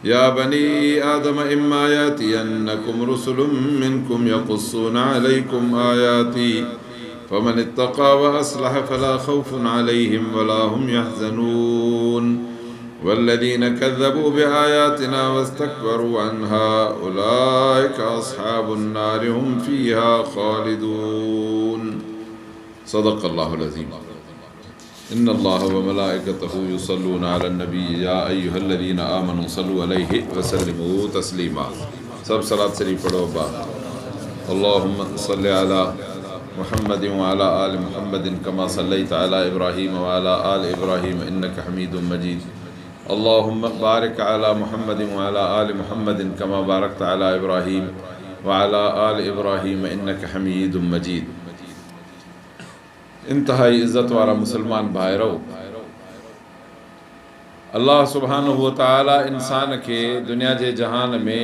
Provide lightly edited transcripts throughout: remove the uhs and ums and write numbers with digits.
يا بني آدم إما يأتينكم رسل منكم يقصون عليكم آياتي فمن اتقى وأصلح فلا خوف عليهم ولا هم يحزنون والذين كذبوا بآياتنا واستكبروا عنها أولئك أصحاب النار هم فيها خالدون. صدق الله العظيم. ان الله وملائڪته يصلون علي النبي يا ايها الذين آمنوا صلوا عليه وسلموا تسليما. سڀ صلات شريف پڙهو ابا. اللهم صل علي محمد وعلي آل محمد كما صليت علي ابراهيم وعلي آل ابراهيم انك حميد مجيد. اللهم بارڪ علي محمد وعلي آل محمد كما بارڪت علي ابراهيم وعلي آل ابراهيم انك حميد مجيد. انتهائي عزت وارا مسلمان ڀائرؤ! الله سبحانه وتعالي انسان کي دنيا جي جهان ۾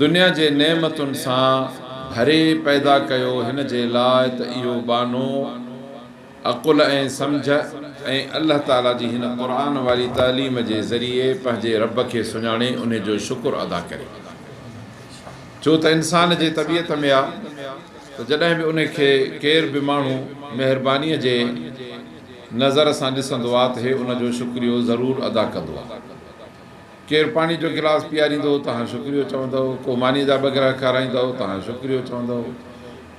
دنيا جي نعمتن سان ڀري پيدا ڪيو هن جي لاء ته اهو ٻانهو عقل ۽ سمجهه ۽ الله تعالي جي هن قرآن واري تعليم جي ذريعي پنهنجي رب کي سڃاڻي انهي جو شڪر ادا ڪري. ڇو ته انسان جي طبيعت ۾ آ ته جڏهن به ان کي ڪير به ماڻهو مهربانيء جي نظر سان ڏسندو آ ته هي ان جو شڪريو ضرور ادا ڪندو آ. ڪير پاڻي جو گلاس پياريندو توهان شڪريو چوندؤ، ڪو مانيء جا ٻه گرهه کارائيندؤ توهان شڪريو چوندؤ،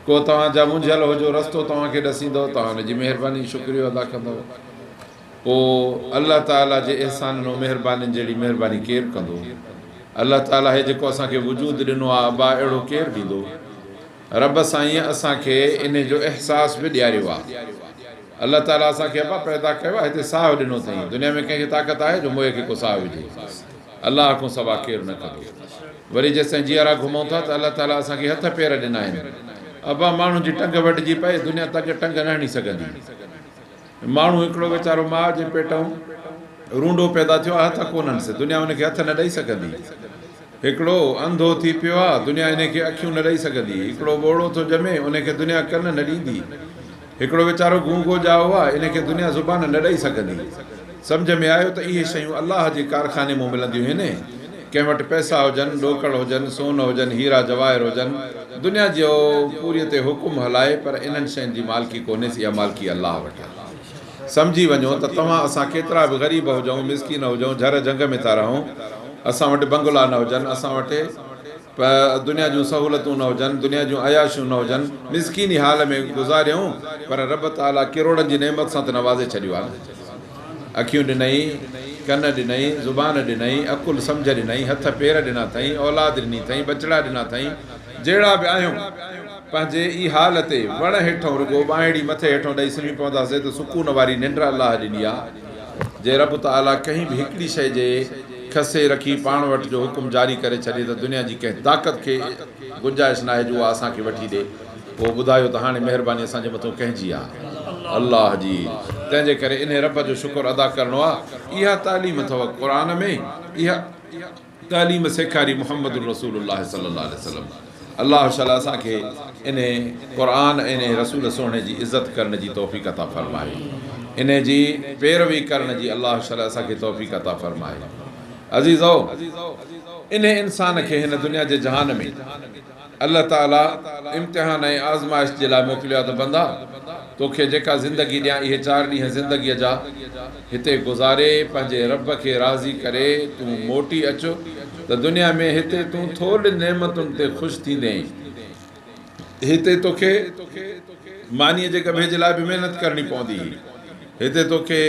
ڪو توهان جا منجهيل هجو رستو توهان کي ڏسيندو توهان ان جي مهرباني شڪريو ادا ڪندؤ. پوء الله تعاليٰ جي احسانن و مهربانين جهڙي مهرباني ڪير ڪندو؟ الله تعاليٰ هي جيڪو اسان کي وجود ڏنو آ ابا اهڙو ڪير ڏيندو؟ رب سائينء اسان کي انهي جو احساس به ڏياريو آ. الله تعاليٰ اسان کي ابا پيدا ڪيو آ هتي ساهه ڏنو اٿئين. دنيا ۾ ڪنهن کي طاقت آهي جو موئي کي ڪو ساهه وجهي؟ الله کان سوا ڪير نه ڪندو. وري جيستائين جيئرا گهمون ٿا ته الله تعاليٰ اسان کي هٿ پير ڏنا آهن. ابا ماڻهن جي ٽنگ وڍجي پئي دنيا تنگ ٽنگ نه هڻي سگهندي. ماڻهو هڪڙو ويچارو ماء جي پيٽئون رونڊو پيدا ٿيو آ، هٿ ڪونهنس، دنيا ان کي هٿ نه ڏئي سگهندي. هڪڙو انڌو ٿي پيو آ، دنيا انهي کي اکيون نه ڏئي سگهندي. هڪڙو ٻوڙو ٿو ڄمي، انهي کي دنيا ڪن نه ڏيندي. هڪڙو ويچارو گونگو ڄائو آ، انهي کي دنيا زبان نه ڏئي سگهندي. سمجهه ۾ آيو ته اهي شيون الله جي ڪارخاني مون ملنديون هن. ڪنهن وٽ پئسا هجن، ڏوڪڙ هجن، سون هجن، هيرا جواهر هجن، دنيا جو پوريء تي حڪم هلائي پر انهن شين جي مالڪي ڪونهيس اها مالڪي الله وٽ آهي. سمجهي وڃو ته توهان اسان ڪيترا به غريب هجون، مسڪين هجون، جهر جهنگ ۾ ٿا رهون، اسان وٽ بنگلا نه هجن، اسان وٽ دنيا جون سهولتون نه هجن، دنيا جون عياشيون نه هجن، مسڪيني حال ۾ گذاريون پر رب تعاليٰ ڪروڙن جي نعمت سان ته نوازي ڇڏيو آهي نه. اکيون ڏنئي، ڪن ڏنئي، زبان ڏنئي، عقل سمجهه ڏنئي، هٿ پير ڏنا اٿئي، اولاد ڏني اٿئي، ٻچڙا ڏنا اٿئي، جهڙا به آهيون، پنهنجي ئي حال تي وڻ هيٺئون رڳو ٻانهيڙي مٿي هيٺئون ڏئي سمهي پونداسين ته سڪون واري ننڊ الله ڏني آ، جي رب تعاليٰ ڪنهن به هڪڙي شيء جي کسي رکي پاڻ وٽ جو حڪم جاري ڪري ڇڏي ته دنيا جي ڪنهن طاقت کي گنجائش ناهي جو اها اسان کي وٺي ڏي. پوء ٻڌايو ته هاڻي مهرباني اسان جي مٿون ڪنهن جي آ؟ الله جي. تنهن جي ڪري انهي رب جو شڪر ادا ڪرڻو آ. اها تعليم اٿو قرآن ۾، اها تعليم سيکاري محمد رسول الله صلي الله عليه وسلم. الله شل اسان کي انهي قرآن ۽ انهي رسول سهڻي جي عزت ڪرڻ جي توفيق عطا فرمائي. انهي جي پيروي ڪرڻ جي الله شل اسان کي توفيق عطا فرمائي. عزيزو! انهي انسان کي هن دنيا جي جهان ۾. الله تعاليٰ امتحان ۽ آزمائش جي لاء موڪليو آهي ته بندا! توکي جيڪا زندگي ڏيان اهي چار ڏينهن زندگيء جا هتي گذاري پنهنجي رب کي راضي ڪري تون موٽي اچ ته دنيا ۾ هتي تون ٿورڙين نعمتن تي خوش ٿيندين. هتي توکي مانيء جي ڳڀي جي لاء به محنت ڪرڻي پوندي. هتي توکي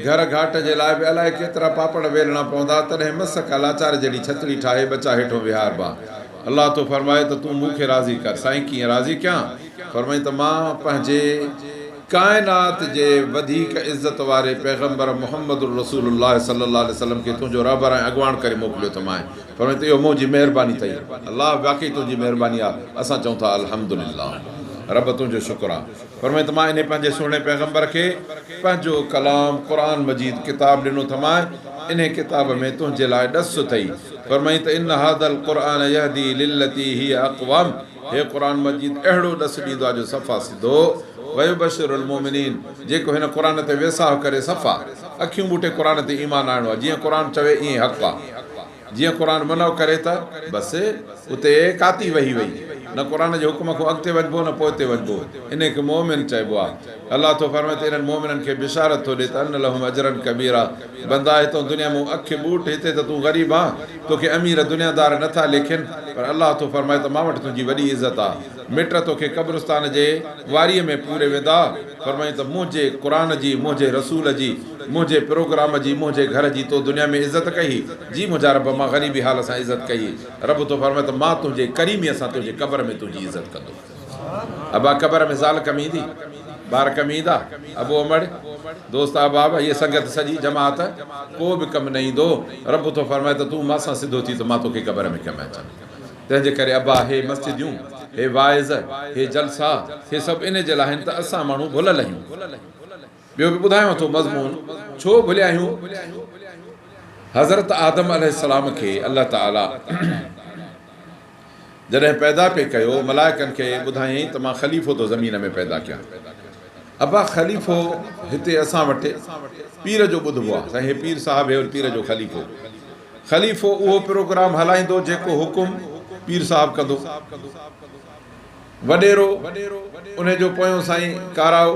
گهر گهاٽ جي لاء به الائي ڪيترا پاپڙ ويلڻا پوندا، تڏهن مس ڪا لاچار جهڙي ڇتڙي ٺاهي ٻچا هيٺون ويهاربا. الله ٿو فرمائي ته تون مون کي راضي ڪر. سائين ڪيئن راضي ڪيان؟ فرمائين ته مان پنهنجي ڪائنات جي وڌيڪ عزت واري پيغمبر محمد رسول الله صلي الله عليه وسلم کي تنهنجو رهبر ۽ اڳواڻ ڪري موڪليو اٿمانء. فرمائين ته اهو منهنجي مهرباني اٿئي. الله واقعي تنهنجي مهرباني آ. اسان چئون ٿا الحمدلله رب تنهنجو شڪر آ. فرمائين ته مان انهي پنهنجي سهڻي پيغمبر کي پنهنجو ڪلام قرآن مجيد ڪتاب ڏنو اٿمانء، انهي ڪتاب ۾ تنهنجي لاء ڏس اٿئي. فرمائين ته ان هذا القرآن يهدي للتي هي اقوم هي قرآن مجيد اهڙو ڏس ڏيندو آهي جو صفا سڌو، ويبشر المومنين جيڪو هن قرآن تي ويساهه ڪري صفا. اکيون ٻوٽي قرآن تي ايمان آڻڻو آ، جيئن قرآن چوي ائين حق آ. جيئن قرآن منع ڪري ته بس اتي ڪاتي وهي وئي. نه قرآن جي حڪم کان اڳتي وڃبو نه پوئتي وڃبو. انهي کي مؤمن چئبو آ. الله ٿو فرمائي ته انهن مؤمنن کي بشارت ٿو ڏي ته ان لهم اجرا ڪبيرا. بندا هتئون دنيا مون اک ٻوٽ هتي ته تون غريب آن، توکي امير دنيادار نه ٿا ليکين پر الله ٿو فرمائي ته مان وٽ تنهنجي وڏي عزت آ. مٽ توکي قبرستان جي واريء ۾ پوري ويندا. فرمائين ته منهنجي قرآن جي، منهنجي رسول جي، منهنجي پروگرام جي، منهنجي گهر جي تو دنيا ۾ عزت ڪئي؟ جي منهنجا رب مان غريبي حال سان عزت ڪئي. رب ٿو فرمائي ته مان تنهنجي ڪريميء سان تنهنجي قبر ۾ تنهنجي عزت ڪندس. ابا قبر ۾ زال ڪم ايندي؟ ٻار ڪم ايندا؟ ابو امڙ، دوست احباب، هيء سنگت سڄي، جماعت، ڪو به ڪم نه ايندو. رب ٿو فرمائي ته تون مان سان سڌو ٿي ته مان توکي قبر ۾ ڪم اچان. تنهن جي ڪري ابا هي مسجديون، هي واعظ، هي جلسا، هي سڀ انهي جي لاء آهن ته اسان ماڻهو ڀليل آهيون. ٻيو به ٻڌايان ٿو مضمون، ڇو ڀليا آهيون؟ حضرت آدم عليه السلام کي الله تعاليٰ جڏهن پيدا پئي ڪيو، ملائڪن کي ٻڌايائين ته مان خليفو ٿو زمين ۾ پيدا ڪيان. ابا خليفو هتي اسان وٽ پير جو ٻڌبو آهي، سائين هي پير صاحب هي پير جو خليفو. خليفو اهو پروگرام هلائيندو جيڪو حڪم پير صاحب ڪندو. وڏيرو انهي جو پويون سائين ڪارائو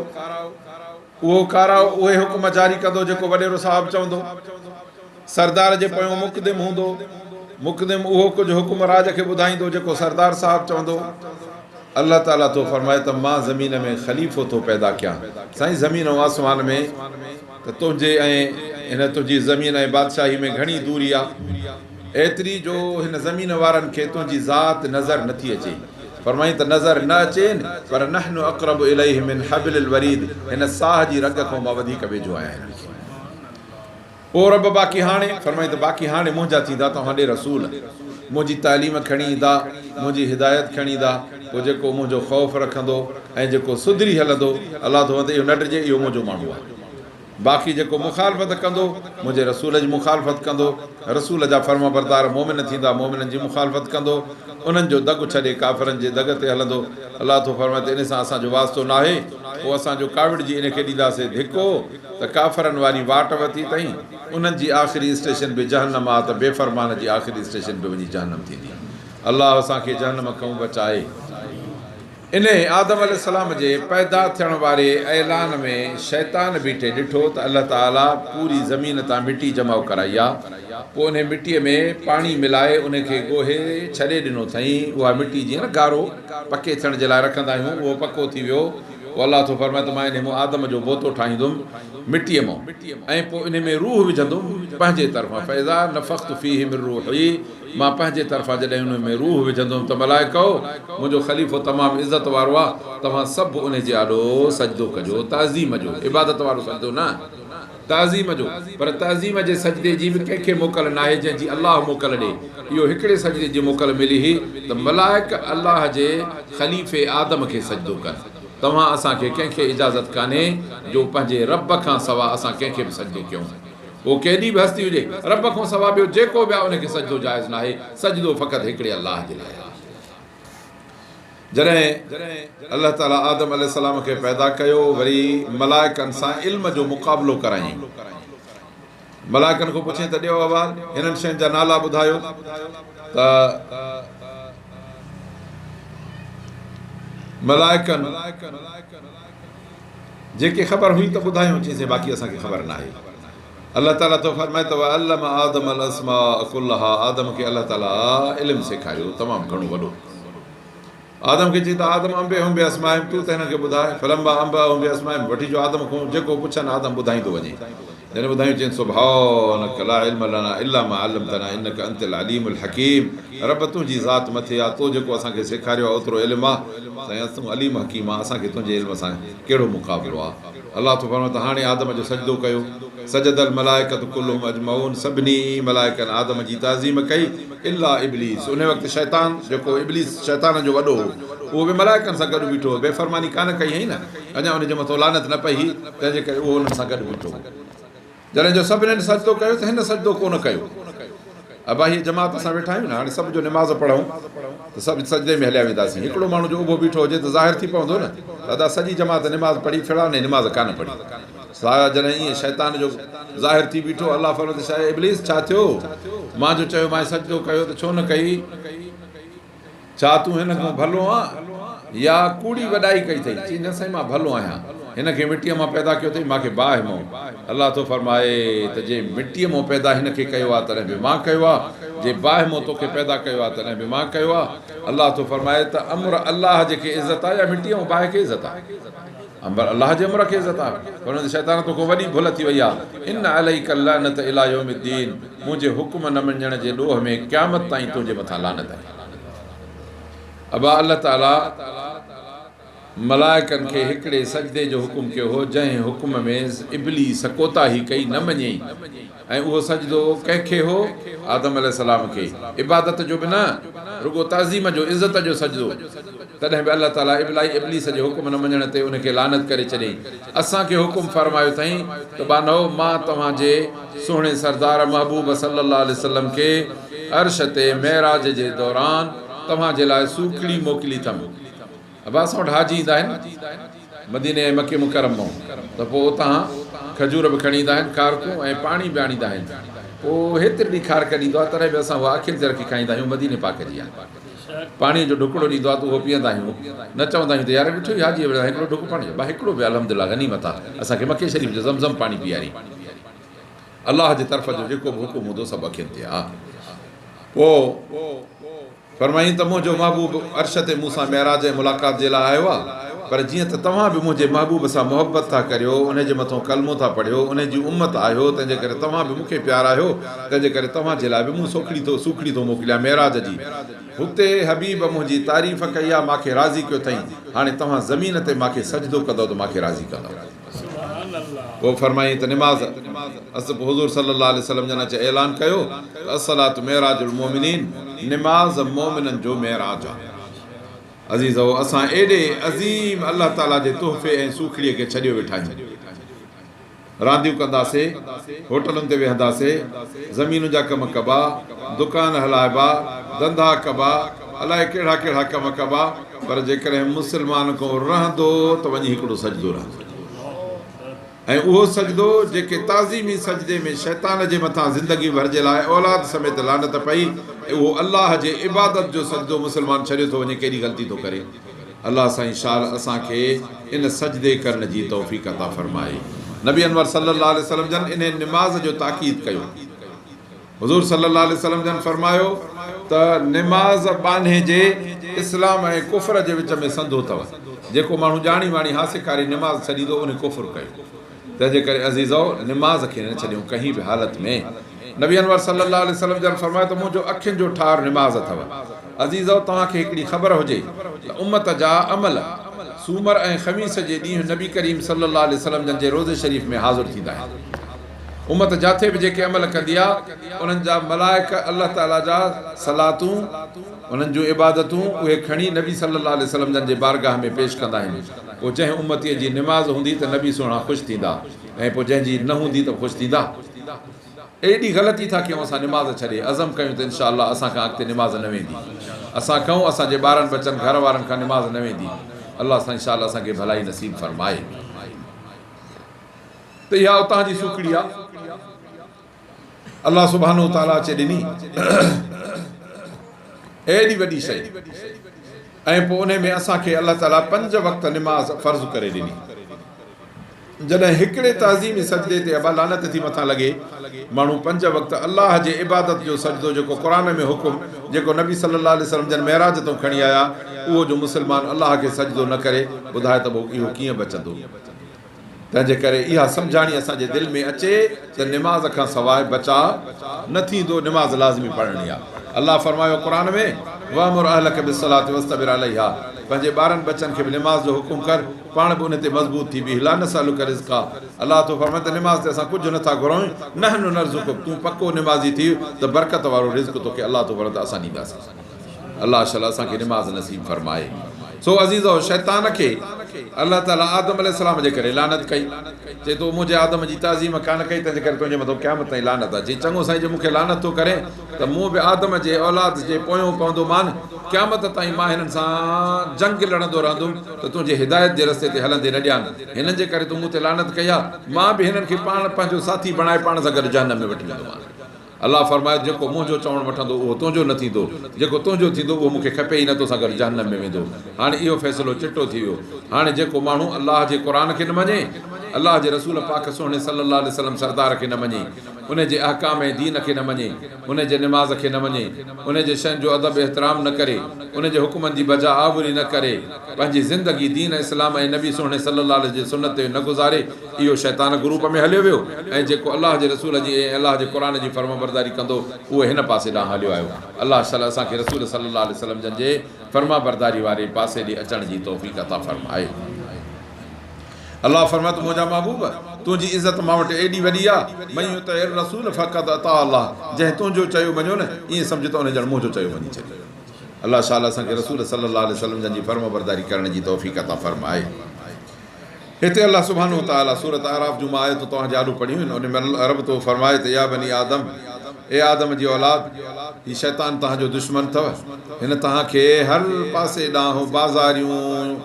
اهو ڪارائو اهي حڪم جاري ڪندو جيڪو وڏيرو صاحب چوندو. سردار جي پويون مقدم هوندو. مقدم اهو ڪجهه حڪم راڄ کي ٻڌائيندو جيڪو سردار صاحب چوندو. الله تعاليٰ ٿو فرمائي ته مان زمين ۾ خليفو ٿو پيدا ڪيان. سائين زمين ۽ آسمان ۾ ته تنهنجي ۽ هن تنهنجي زمين ۽ بادشاهي ۾ گهڻي دوري آ، ايتري جو هن زمين وارن کي تنهنجي ذات نظر نٿي اچي. فرمائين ته نظر نه اچين پر نحن اقرب اليه من حبل الوريد هن ساهه جي رڳ کان مان وڌيڪ ويجهو آهيان هنن کي. او رب باقي هاڻي، فرمائين ته باقي هاڻي منهنجا ٿيندا توهان ڏي رسول، منهنجي تعليم کڻي ايندا، منهنجي هدايت کڻي ايندا، پوء جيڪو منهنجو خوف رکندو ۽ جيڪو سڌري هلندو، الله ٿو فرمائي ته اهو نه ڊڄي، اهو منهنجو ماڻهو آهي. باقي جيڪو مخالفت ڪندو، منهنجي رسول جي مخالفت ڪندو، رسول جا فرمانبردار مؤمن ٿيندا، مؤمنن جي مخالفت ڪندو، انهن جو دڳ ڇڏي ڪافرن جي دڳ تي هلندو، الله ٿو فرمائي ته ان سان اسان جو واسطو ناهي، پوء اسان جو ڪاوڙجي ان کي ڏينداسين ڌڪو. ته ڪافرن واري واٽ وتي تئين انهن جي آخري اسٽيشن به جهنم آ ته بي فرمان جي آخري اسٽيشن به وڃي جهنم ٿيندي. الله اسان کي جهنم کئون بچائي. انهي آدم عليه السلام جي پيدا ٿيڻ واري اعلان ۾ شيطان بيٺي ڏٺو ته الله تعالي پوري زمين تان مٽي جمع ڪرائي آ پوء انهي مٽي ۾ پاڻي ملائي انهي کي ڳوهي ڇڏي ڏنو ٿئين اها مٽي جيئن نه گارو پڪي ٿيڻ جي لاء رکندا آهيون اهو پڪو ٿي ويو پوء الله ٿو فرمائي ته مان انهي مان آدم جو بوتو ٺاهيندم مٽيء مان ۽ پوء انهي ۾ روح وجهندم پنهنجي طرفان فاذا نفخت فيه من روحي مان پنهنجي طرفان جڏهن انهي ۾ روح وجهندم ته ملائڪؤ! منهنجو خليفو تمام عزت وارو آهي توهان سڀ انهي جي آڏو سجدو ڪجو تعظيم جو، عبادت وارو سجدو نه، تعظيم جو، پر تعظيم جي سجدي جي به ڪنهن کي موڪل ناهي جنهن جي الله موڪل ڏي. اهو هڪڙي سجدي جي موڪل ملي هئي ته ملائڪ الله جي خليفي آدم کي سجدو ڪن. توهان اسان کي ڪنهن کي اجازت ڪانهي جو پنهنجي رب کان سوا اسان ڪنهن کي به سجدو ڪيون. اهو ڪيڏي به هستي هجي، رب کان سوا ٻيو جيڪو به آهي ان کي سجدو جائز ناهي، سجدو فقط هڪڙي الله جي لاء آهي. جڏهن الله تعاليٰ آدم عليه السلام کي پيدا ڪيو وري ملائڪن سان علم جو مقابلو ڪرايائين. ملائڪن کان پڇيائين ته ڏيو احوال هنن شين جا نالا ٻڌايو ته ملائڪن جيڪي خبر هئي ته ٻڌايون چيسين باقي اسان کي خبر ناهي. الله تعاليٰ ٿو فرمائي ته وعلم آدم الاسماء ڪلها آدم کي الله تعاليٰ علم سيکاريو تمام گهڻو وڏو. آدم کي چئي ته آدم انبئهم باسمائهم تون ته هنن کي ٻڌاء فلما انبئهم باسمائهم وٺي جو آدم کان جيڪو پڇن آدم ٻڌائيندو وڃي جڏهن ٻڌايون چين سبحانک لا علم لنا الا ما علمتنا انک انت العليم الحڪيم رب تنهنجي ذات مٿي آ تو جيڪو اسان کي سيکاريو آ اوترو علم آ سائين تون عليم حڪيم آ اسان کي تنهنجي علم سان ڪهڙو مقابلو آ الله ٿو فرمائي ته هاڻي آدم جو سجدو ڪيو. سجد الملائڪة ڪلهم اجمعون سڀني ملائڪن آدم جي تعظيم ڪئي الا ابليس انهي وقت شيطان جيڪو ابليس شيطانن جو وڏو هو اهو به ملائڪن سان گڏ بيٺو هو بي فرماني ڪانه ڪئي هئي نه اڃا ان جي مٿو لعنت نه پئي هئي تنهن جي ڪري اهو انهن سان گڏ بيٺو هو. جڏهن جو سڀنين سجدو ڪيو ته هن سجدو ڪونه ڪيو. ابا هيء جماعت اسان ويٺا آهيون نه هاڻي سڀ جو نماز پڙهون ته سڀ سجدي ۾ هليا وينداسين. هڪڙو ماڻهو جو اڀو بيٺو هجي ته ظاهر ٿي پوندو نه ته ادا سڄي جماعت نماز پڙهي فلاڻي نماز ڪانه پڙهي. سايا جڏهن ائين شيطان جو ظاهر ٿي بيٺو، الله فرمايو ته اي ابليس ڇا ٿيو؟ مان جو چيومانء سجدو ڪيو ته ڇو نه ڪئي؟ ڇا تون هن کان ڀلو آن يا ڪوڙي وڏائي ڪئي اٿئي؟ چي نه سائين مان ڀلو آهيان. هن کي مٽيء مان پيدا ڪيو اٿئي، مان کي باهه مئون. الله ٿو فرمائي ته جي مٽيء مان پيدا هن کي ڪيو آهي تڏهن به مان ڪيو آهي، جي باهه مان توکي پيدا ڪيو آهي تڏهن به مان ڪيو آهي. الله ٿو فرمائي ته امر الله جي کي عزت آهي يا مٽيء ۽ باهه کي عزت آهي؟ امر الله جي امر کي عزت آهي. فرمائي ته شيطان توکان وڏي ڀل ٿي وئي آهي. ان عليک اللعنة الي يوم الدين منهنجي حڪم نه مڃڻ جي ڏوهه ۾ قيامت تائين تنهنجي مٿان لعنت آهي. ابا الله تعالي ملائڪن کي هڪڙي سجدي جو حڪم ڪيو هو جنهن حڪم ۾ ابليس ڪوتاهي ڪئي نه مڃيائين ۽ اهو سجدو ڪنهن کي هو؟ آدم عليه السلام کي، عبادت جو به نه، رڳو تعظيم جو، عزت جو سجدو. تڏهن به الله تعاليٰ ابلائي ابليس جي حڪم نه مڃڻ تي ان کي لعنت ڪري ڇڏيائين. اسان کي حڪم فرمايو اٿائين ته ٻانهؤ! مان توهان جي سهڻي سردار محبوب صلّي الله عليه وسلّم کي عرش تي معراج جي دوران توهان جي لاء سوکڙي موڪلي ٿم. ابا اسان وٽ حاجي ايندا آهن مديني ۽ مڪي مڪرم مئون ته پوء اتان کجور به کڻي ايندا آهن، کارڪون ۽ پاڻي به آڻيندا آهن. پوء هيتري ڏينهن کارڪ ڏيندو آهي تڏهن به اسان اها اکين تي رکي کائيندا آهيون مديني پاڪ جي آهي. پاڻيء جو ڍڪڙو ڏيندو آهي ته اهو پيئندا آهيون. نه چوندا آهيون ته يار ڏٺو ئي حاجيء وٽ هڪڙو ڍڪ پاڻي جو، ڀاء هڪڙو به الحمدلله غنيمت آهي اسان کي مڪي شريف جو زم زم پاڻي پيارين. الله جي طرف جو جيڪو به حڪم هوندو سڀ اکين تي آهي. پوء. فرمايائين ته منهنجو محبوب عرش تي مون سان معراج ۽ ملاقات جي لاء آيو آهي، پر جيئن ته توهان به منهنجي محبوب سان محبت ٿا ڪريو، انهي جي مٿئون ڪلمو ٿا پڙهيو، انهي جي امت آهيو، تنهنجي ڪري توهان به مون کي پيارا آهيو، تنهنجي ڪري توهان جي لاء به مون سوکڙي ٿو سوکڙي ٿو موڪليان معراج جي. هتي حبيب منهنجي تعريف ڪئي آهي، مان کي راضي ڪيو اٿئين، هاڻي توهان زمين تي مان کي سجدو ڪندؤ ته مان کي راضي ڪندؤ. پوء فرمايائين ته نماز اس پوء حضور صلي الله عليه وسلم جن اچي اعلان ڪيو ته الصلوة معراج المؤمنين نماز مؤمنن جو معراج آهي. عزيزؤ! اسان ايڏي عظيم الله تعالي جي تحفي ۽ سوکڙيء کي ڇڏيو ويٺا آهيون. رانديون ڪنداسي، هوٽلن تي ويهنداسي، زمينن جا ڪم ڪبا، دڪان هلائبا، ڌنڌا ڪبا، الائي ڪهڙا ڪهڙا ڪم ڪبا، پر جيڪڏهن مسلمان کان رهندو ته وڃي هڪڙو سجدو رهندو ۽ اهو سجدو جيڪي تعظيمي سجدي ۾ شيطان جي مٿان زندگي ڀر جي لاء اولاد سميت لعنت پئي ۽ اهو الله جي عبادت جو سجدو مسلمان ڇڏيو ٿو وڃي ڪيڏي غلطي ٿو ڪري الله سائين شال اسان کي ان سجدي ڪرڻ جي توفيق عطا فرمائي نبي انور صلي الله عليه وسلم جن انهي نماز جو تاڪيد ڪيو. حضور صلي الله عليه وسلم جن فرمايو ته نماز ٻانهي جي اسلام ۽ ڪفر جي وچ ۾ سنڌو اٿو، جيڪو ماڻهو ڄاڻي واڻي ها سيکاري نماز ڇڏيندو انهي ڪفر ڪيو. تنهن جي ڪري عزيزؤ نماز کي نه ڇڏيون ڪنهين به حالت ۾. نبي انور صلي الله عليه وسلم جن فرمايو ته منهنجو اکين جو ٺار نماز اٿو. عزيزؤ توهان کي هڪڙي خبر هجي ته امت جا عمل سومر ۽ خميس جي ڏينهن نبي ڪريم صلي الله عليه وسلم جن جي روضي شريف ۾ حاضر ٿيندا آهن. امت جاٿي به جيڪي عمل ڪندي آ، انهن جا ملائڪ الله تعاليٰ جا صلاتون، انهن جون عبادتون، اهي کڻي نبي صلّي الله عليه وسلّم جن جي بارگاھ ۾ پيش ڪندا آهن. پوء جنهن امتيء جي نماز هوندي ته نبي سهڻا خوش ٿيندا ۽ پوء جنهن جي نه هوندي ته به خوش ٿيندا. ايڏي غلطي ٿا ڪيون اسان نماز ڇڏي عزم ڪيون ته انشاء الله اسان کان اڳتي نماز نه ويندي. اسان کئون اسان جي ٻارن ٻچن گهر وارن کان نماز نه ويندي. الله سائين شال اسان کي ڀلائي نصيب فرمائي. ته اها اتان جي سوکڙي آ الله سبحانه وتعاليٰ اچي ڏني ايڏي وڏي شيء ۽ پوء انهي ۾ اسان کي الله تعاليٰ پنج وقت نماز فرض ڪري ڏني جڏهن هڪڙي تعظيمي سجدي تي ابا لعنت ٿي مٿان لڳي ماڻهو پنج وقت الله جي عبادت جو سجدو جيڪو قرآن ۾ حڪم جيڪو نبي صلي الله عليه وسلم جن معراج تون کڻي آيا اهو جو مسلمان الله کي سجدو نه ڪري ٻڌائي ته اهو ڪيئن بچندو تنهنجي ڪري اها سمجهاڻي اسان جي دل ۾ اچي ته نماز کان سواء بچاء نه ٿيندو، نماز لازمي پڙهڻي آهي. الله فرمايو قرآن ۾، وامر اهلک بالصلوة واصطبر عليها پنهنجي ٻارن ٻچن کي به نماز جو حڪم ڪر، پاڻ به ان تي مضبوط ٿي بيهه، لا نسألک رزقا الله ٿو فرمائي ته نماز تي اسان ڪجهه نه ٿا گهرون، نحن نرزقک تون پڪو نمازي ٿيء ته برڪت وارو رزق توکي الله ٿو فرمائي ته اسان ڏينداسين. الله شل اسان کي نماز نصيب فرمائي. سو عزيزؤ شيطان کي. الله تعاليٰ آدم عليه السلام جي ڪري لعنت ڪئي. چي تو منهنجي آدم جي تعظيم ڪانه ڪئي، تنهنجي ڪري تنهنجي مٿان قيامت تائين لعنت آهي. چي چڱو سائين جي مون کي لعنت ٿو ڪرين ته مون به آدم جي اولاد جي پويون پوندومان، قيامت تائين مان هنن سان جنگ لڙندو رهندم ته تنهنجي هدايت جي رستي تي هلندي نه ڏيان. هنن جي ڪري تو مون تي لعنت ڪئي آهي، مان به هنن کي پاڻ پنهنجو ساٿي بڻائي پاڻ سان گڏ جهنم ۾ وٺي ويندومان. الله فرمايو، جيڪو منهنجو چوڻ وٺندو اهو تنهنجو نه ٿيندو، جيڪو تنهنجو ٿيندو اهو مون کي کپي ئي نه توسان گڏ جهنم ۾ ويندو. هاڻي اهو فيصلو چٽو ٿي ويو. هاڻي جيڪو ماڻهو الله جي قرآن کي نه مڃي، الله جي رسول پاڪ سهڻي صلّي الله عليه وسلّم سردار کي نه مڃي، ان جي احڪام ۽ دين کي نه مڃي، ان جي نماز کي نه مڃي، ان جي شين جو ادب احترام نه ڪري، ان جي حڪمن جي بجا آوري نه ڪري، پنهنجي زندگي دين اسلام ۽ نبي سهڻي صلّي الله عليه جي سنت تي نه گذاري، اهو شيطان گروپ ۾ هليو ويو ۽ جيڪو الله جي رسول جي ۽ الله جي قرآن جي فرمانبرداري ڪندو اهو هن پاسي ڏانهن هليو آيو. الله شل اسان کي رسول صلي الله عليه وسلم جن جي فرمانبرداري واري پاسي ڏي اچڻ جي توفيق عطا فرمائي. الله فرمايو ته منهنجا محبوب! تنهنجي عزت مان وٽ ايڏي وڏي آ، من يطع الرسول فقد اطاع الله جنهن تنهنجو چيو مڃيو نه ائين سمجهه ته ان ڄڻ منهنجو چيو مڃي ڇڏيو. الله شال اسان کي رسول صلي الله عليه وسلم جن جي فرمانبرداري ڪرڻ جي توفيق عطا فرمائي. هتي الله سبحانه وتعاليٰ سورة اعراف جون مان آيتون توهان جي آڏو پڙهيون آهن، ان ۾ رب ٿو فرمائي ته يا بني آدم، اي آدم جي اولاد! هي شيطان توهان جو دشمن اٿو، هن توهان کي هر پاسي ڏانهن بازاريون،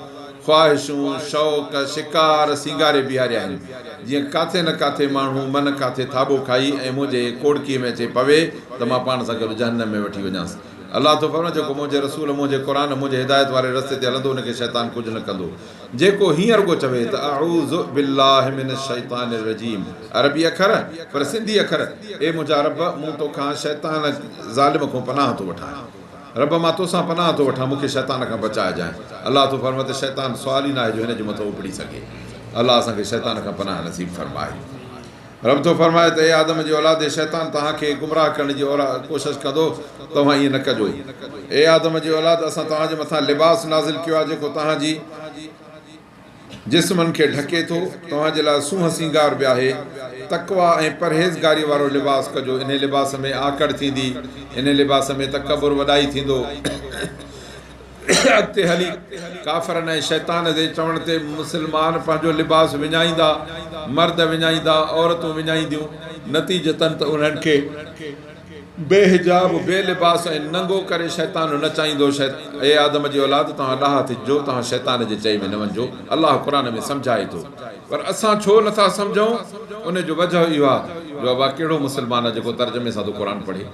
خواهشون، شوق، شڪار سينگاري بيهاريا آهن، جيئن ڪاٿي نه ڪاٿي ماڻهو من ڪاٿي ٿاٻو کائي ۽ منهنجي ڪوڙڪي ۾ اچي پوي ته مان پاڻ سان گڏ جهنم ۾ وٺي وڃانس. الله ٿو فرمائي، جيڪو منهنجي رسول، منهنجي قرآن، منهنجي هدايت واري رستي تي هلندو ان کي شيطان ڪجهه نه ڪندو. جيڪو هيئن رڳو چوي ته اعوذ بالله من الشيطان الرجيم عربي اکر پر سنڌي اکر اي منهنجا رب مون توکان شيطان ظالم کان پناهه ٿو وٺان رب مان توسان پناهه ٿو وٺان مون کي شيطان کان بچائجانء الله ٿو فرمائي ته شيطان سوال ئي ناهي جو هن جي مٿان اپڙي سگهي الله اسان کي شيطان کان پناهه نصيب فرمائي. رب ٿو فرمائي ته اي آدم جي اولاد! شيطان توهان کي گمراهه ڪرڻ جي ڪوشش ڪندو، توهان ائين نه ڪجو. اي آدم جي اولاد! اسان توهان جي مٿان لباس نازل ڪيو آهي جيڪو توهان جي جسمن کي ڍڪي ٿو، توهان جي لاء سونهن سينگار به آهي. تقويٰ ۽ پرهيزگاريء وارو لباس ڪجو، انهي لباس ۾ آڪڙ ٿيندي، انهي لباس ۾ تڪبر، وڏائي، ٿيندو. اڳتي هلي ڪافرن ۽ شيطان جي چوڻ تي مسلمان پنهنجو لباس وڃائيندا، مرد وڃائيندا، عورتون وڃائينديون، نتيجتاً ته انهن کي بي حجاب، بي لباس ۽ ننگو ڪري شيطان نچائيندو، اي آدم جي اولاد! توهان ڏاها ٿجو، توهان شيطان جي چئي ۾ نه وڃجو، الله قرآن ۾ سمجهائي ٿو، پر اسان ڇو نٿا سمجهون؟ ان جو وجهه اهو آهي جو ابا ڪهڙو مسلمان آهي جيڪو ترجمي سان ٿو قرآن پڙهي؟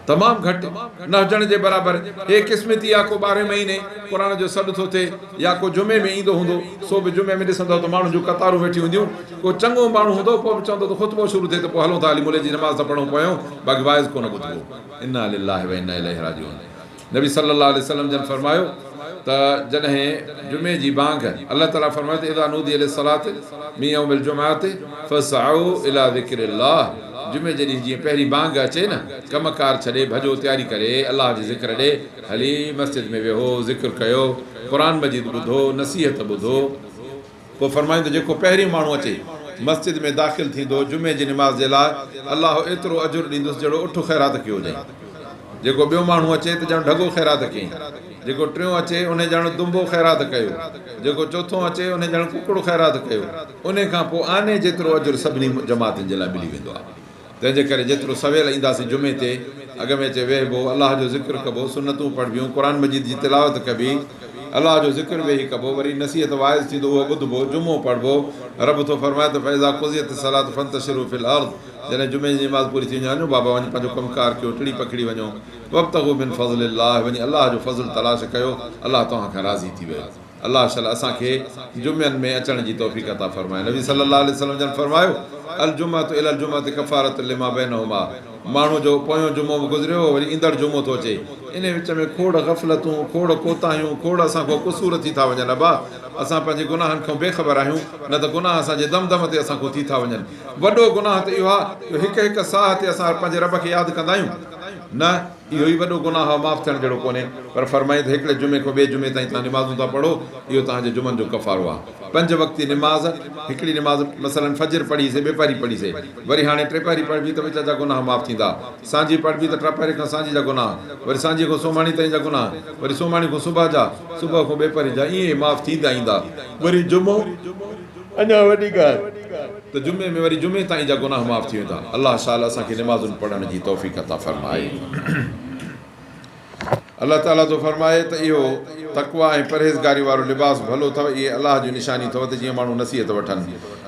تمام گهٽ، نه هجڻ جي برابر. هي قسمتي آ ڪو ٻارهين مهيني قرآن جو سڏ ٿو ٿئي يا ڪو جمعي ۾ ايندو هوندو سو به جمعي ۾ ڏسندؤ ته ماڻهن جون قطارون ويٺيون هونديون ڪو چڱو ماڻهو هوندو پوء به چوندو ته خطبو شروع ٿئي ته پوء هلون ٿا هلي مولي جي نماز ته پڙهون پويون باقي واعظ ڪونه ٻڌبو انا لله و انا اليه راجعون نبي صلي الله عليه وسلم جن فرمايو ته جڏهن جمعي جي بانگ الله تعالي فرمايو ته اذا نودي للصلاة من يوم الجمعة فاسعوا الي ذڪر الله جمعي جي ڏينهن جيئن پهرين بانگ اچي نه ڪم ڪار ڇڏي ڀڄو تياري ڪري الله جي ذڪر ڏي هلي مسجد ۾ ويهو ذڪر ڪيو قرآن مجيد ٻڌو نصيحت ٻڌو پوء فرمايائون ته جيڪو پهريون ماڻهو اچي مسجد ۾ داخل ٿيندو جمعي جي نماز جي لاء الله ايترو اجر ڏيندس جهڙو اٺ خيرات ڪيو هجئين. جيڪو ٻيو ماڻهو اچي ته ڄڻ ڍڳو خيرات ڪيائين. جيڪو ٽيون اچي انهي ڄڻ دنبو خيرات ڪيو. جيڪو چوٿون اچي انهي ڄڻ ڪڪڙ خيرات ڪيو. انهي کان پوء آني جيترو اجر سڀني جماعتن جي لاء ملي ويندو آهي. تنهن جي ڪري جيترو سويل اينداسين جمعي تي، اڳ ۾ اچي ويهبو، الله جو ذڪر ڪبو، سنتون پڙهبيون، قرآن مجيد جي تلاوت ڪبي، الله جو ذڪر ويهي ڪبو، وري نصيحت واعظ ٿيندو اهو ٻڌبو، جمعو پڙهبو، رب ٿو فرمائي ته فاذا قضيت الصلوة فانتشروا في الارض جڏهن جمعي جي نماز پوري ٿي وڃي وڃو بابا وڃي پنهنجو ڪم ڪار ڪيو ٽڙي پکڙي وڃو وابتغوا من فضل الله وڃي الله جو فضل تلاش ڪيو الله توهان کان راضي ٿي ويو. الله شل اسان کي جمعن ۾ اچڻ جي توفيق عطا فرمائي. نبي صلي الله عليه وسلم جن فرمايو، الجمعة الي الجمعة ڪفارة لما بينهما ماڻهو جو پويون جمعو به گذريو وري ايندڙ جمعو ٿو اچي انهي وچ ۾ کوڙ غفلتون کوڙ ڪوتاهيون کوڙ اسان کان قصور ٿي ٿا وڃن ابا اسان پنهنجي گناهن کان بي خبر آهيون نه ته گناهه اسان جي دم دم تي اسان کان ٿي ٿا وڃن وڏو گناهه ته اهو آهي جو هڪ هڪ ساهه تي اسان پنهنجي رب کي ياد ڪندا آهيون. نه، اهو ئي وڏو گناهه آهي، معاف ٿيڻ جهڙو ڪونهي. پر فرمائين ته هڪڙي جمعي کان ٻئي جمعي تائين توهان نمازون ٿا پڙهو، اهو توهان جي جمعن جو ڪفارو آهي. پنج وقتي نماز، هڪڙي نماز مثلاً فجر پڙهي سي، ٻيپهري پڙهي سي، وري هاڻي ٽيپهري پڙهبي ته وچ جا گناهه معاف ٿيندا. سانجهي پڙهبي ته ٽپهري کان سانجهي جا گناهه، وري سانجهيء کان سومهاڻي تائين جا گناهه، وري سومهاڻي کان صبح جا، صبح کان ٻيپهري جا، ائين ئي معاف ٿيندا ايندا. وري جمعو اڃا وڏي ڳالهه ته جمعي ۾ وري جمعي تائين جا گناهه معاف ٿي ويندا. الله شال اسان کي نمازن پڙهڻ جي توفيق عطا فرمائي. الله تعاليٰ ٿو فرمائي ته اهو تقويٰ ۽ پرهيزگاري وارو لباس ڀلو اٿو، اهي الله جون نشانيون اٿو ته جيئن ماڻهو نصيحت وٺن.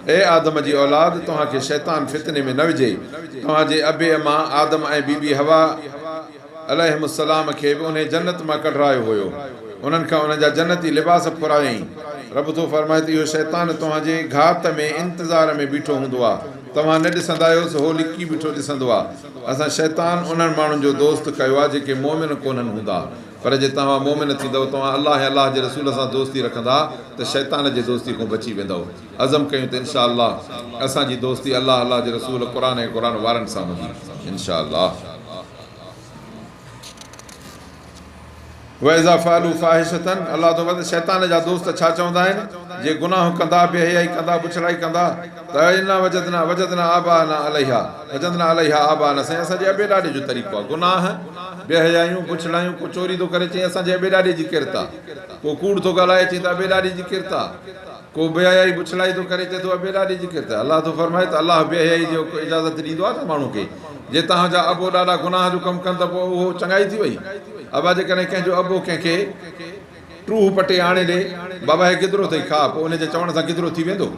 اي آدم جي اولاد! توهان کي شيطان فتني ۾ نه وجهي. توهان جي ابي امان آدم ۽ بي بي حوا عليهم السلام کي به انهي جنت مان ڪڍرايو هيو. انهن کان انهن جا جنتي لباس ڦرايائين. رب ٿو فرمائي ته اهو شيطان توهان جي گهات ۾ انتظار ۾ بيٺو هوندو آهي. توهان نه ڏسندا آهيوس، هو لڪي بيٺو ڏسندو آهي. اسان شيطان انهن ماڻهن جو دوست ڪيو آهي جيڪي مؤمن ڪونهن هوندا. پر جي توهان مؤمن ٿيندؤ، توهان الله ۽ الله جي رسول سان دوستي رکندا ته شيطان جي دوستي کان بچي ويندؤ. عزم ڪيون ته انشاء الله اسان جي دوستي الله، الله جي رسول، قرآن ۽ قرآن وارن سان هوندي. انشاء الله. واذا فعلوا فاحشة الله ٿو فرمائي ته شيطان جا دوست ڇا چوندا آهن جي گناهه ڪندا بي حيائي ڪندا بڇڙائي ڪندا ته انا وجدنا وجدنا آباءنا عليها وجدنا عليها آباءنا سائين اسان جي ابي ڏاڏي جو طريقو آهي گناهه بي حيائيون بڇڙايون ڪو چوري ٿو ڪري چئي اسان جي ابي ڏاڏي جي ڪرت آهي ڪو ڪوڙ ٿو ڳالهائي چئي ته ابي ڏاڏي جي ڪرت آهي ڪو بي حيائي بڇڙائي ٿو ڪري چئي ٿو ابي ڏاڏي جي ڪرت. الله ٿو فرمائي ته الله بي حيائي جي اجازت ڏيندو آهي ڇا ماڻهو کي؟ جي توهان جا ابو ڏاڏا گناهه جو ڪم ڪن ته پوء اهو چڱائي ٿي وئي؟ ابا جيڪڏهن ڪنهن جو ابو ڪنهن کي ٽوهه پٽي آڻي ڏي، بابا هي گدرو اٿئي کاء، پوء ان جي چوڻ سان گدرو ٿي ويندو؟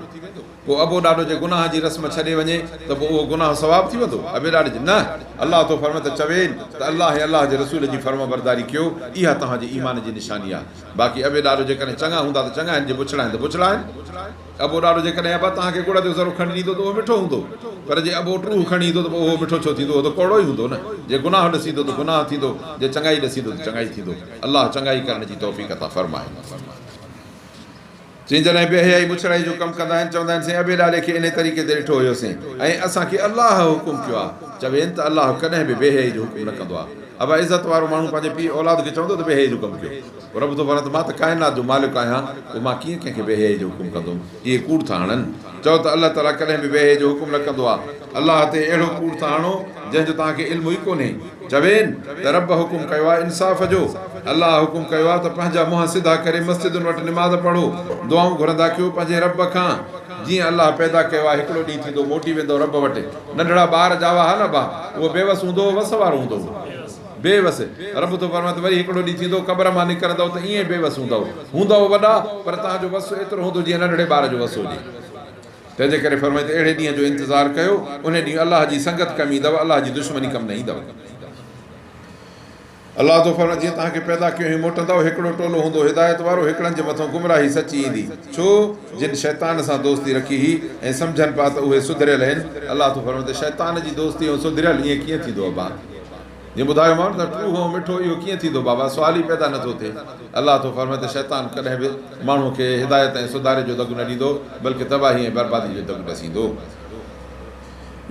ڪو ابو ڏاڏو جي گناهه جي رسم ڇڏي وڃي ته پوء اهو گناهه ثواب ٿي ويندو؟ ابي ڏاڏي جي نه! الله ٿو فرمائي ته چوين ته الله ۽ الله جي رسول جي فرمانبرداري ڪيو، اها توهان جي ايمان جي نشاني آهي. باقي ابي ڏاڏو جيڪڏهن چڱا هوندا ته چڱا آهن، جي بڇڙا آهن ته بڇڙا آهن. ابو ڏاڏو جيڪڏهن ابا توهان کي ڳڙ جو ذرو کڻي ڏيندو ته اهو مٺو هوندو، پر جي ابو ٽوهه کڻي ايندو ته پوء اهو مٺو ڇو ٿيندو؟ اهو ته ڪوڙو ئي هوندو نه. جي گناهه ڏسيندو ته گناهه ٿيندو، جي چڱائي ڏسيندو ته چڱائي ٿيندو. الله چڱائي ڪرڻ جي توفيق عطا فرمائي. چي جڏهن بي حيائي بڇڙائي جو ڪم ڪندا آهن، چوندا آهن سائين ابي ڏاڏي کي انهي طريقي تي ڏٺو هيوسين ۽ اسان کي الله حڪم ڪيو آهي. چوين ته الله ڪڏهن به بي حيائي جو حڪم نه ڪندو آهي. ابا عزت وارو ماڻهو پنهنجي پيء اولاد کي چوندو ته بي حيائي جو ڪم ڪيو. پوء رب ٿو فرمائي ته مان ته ڪائنات جو مالڪ آهيان، پوء مان ڪيئن ڪنهن کي بي حيائي جو حڪم ڪندم؟ اهي ڪوڙ ٿا هڻن. چئو ته الله تعاليٰ ڪڏهن به بي حيائي جو حڪم نه ڪندو آهي. الله تي اهڙو ڪوڙ ٿا هڻو، جنهن جو توهان کي علم ئي ڪونهي. چوين ته رب حڪم ڪيو آهي انصاف جو. الله حڪم ڪيو آهي ته پنهنجا منهن سڌا ڪري مسجدن وٽ نماز پڙهو، دعائون گهرندا ڪيو پنهنجي رب کان، جيئن الله پيدا ڪيو آهي، هڪڙو ڏينهن ٿيندو موٽي ويندؤ رب وٽ. ننڍڙا ٻار ڄاوا ها نه ابا، اهو بيوس هوندو هو وس وارو هوندو هو. بي وس، رب ٿو فرمائي ته وري هڪڙو ڏينهن ٿيندو قبر مان نڪرندؤ ته ائين بي وس هوندؤ. هوندؤ وڏا پر توهان جو وس ايترو هوندو جيئن ننڍڙي ٻار جو وس هجي. تنهن جي ڪري فرمائي ته اهڙي ڏينهن جو انتظار ڪيو، انهي ڏينهن الله جي سنگت ڪم ايندؤ، الله جي دشمني ڪم نه ايندؤ. الله ٿو فرمائي جيئن توهان کي پيدا ڪيو هئين موٽندؤ، هڪڙو ٽولو هوندو هدايت وارو، هڪڙن جي مٿون گمراهي سچي ايندي. ڇو؟ جن شيطان سان دوستي رکي هئي ۽ سمجهن پيا ته اهي سڌريل هن، الله ٿو فرمائي ته شيطان جي دوستي ۽ سڌريل ائين ڪيئن ٿيندو ابا؟ جيئن ٻڌايومانو ته ٽوهه ۽ مٺو اهو ڪيئن ٿيندو بابا؟ سوال ئي پيدا نٿو ٿئي. الله ٿو فرمائي ته شيطان ڪڏهن به ماڻهوء کي هدايت ۽ سڌاري جو دڳ نه ڏيندو، بلڪه تباهي ۽ بربادي جو دڳ ڏسيندو.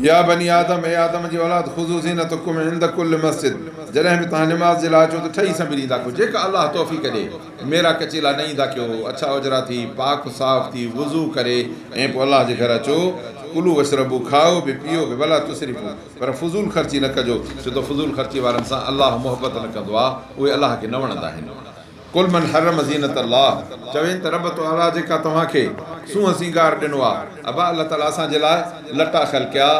يا بني آدم، اي آدم جي اولاد، خذو زينتڪم عند ڪل مسجد، جڏهن به توهان نماز جي لاء اچو ته ٺهي سنڀري ايندا ڪيو، جيڪا الله توفيق ڏي، ميرا ڪچيلا نه ايندا ڪيو، اڇا اجرا ٿي، پاڪ صاف ٿي، وضو ڪري ۽ پوء الله جي گهر اچو، ڪلو واشربو، کائو به پيئو به، ولا تسرفو، پر فضول خرچي نه ڪجو، ڇو ته فضول خرچي وارن سان الله محبت نه ڪندو آهي، اهي الله کي نه وڻندا آهن. قل من حرم زينة الله، چوين ته رب تعاليٰ جيڪا توهان کي سونهن سينگار ڏنو آهي، ابا الله تعاليٰ اسان جي لاء لٽا خلقيا،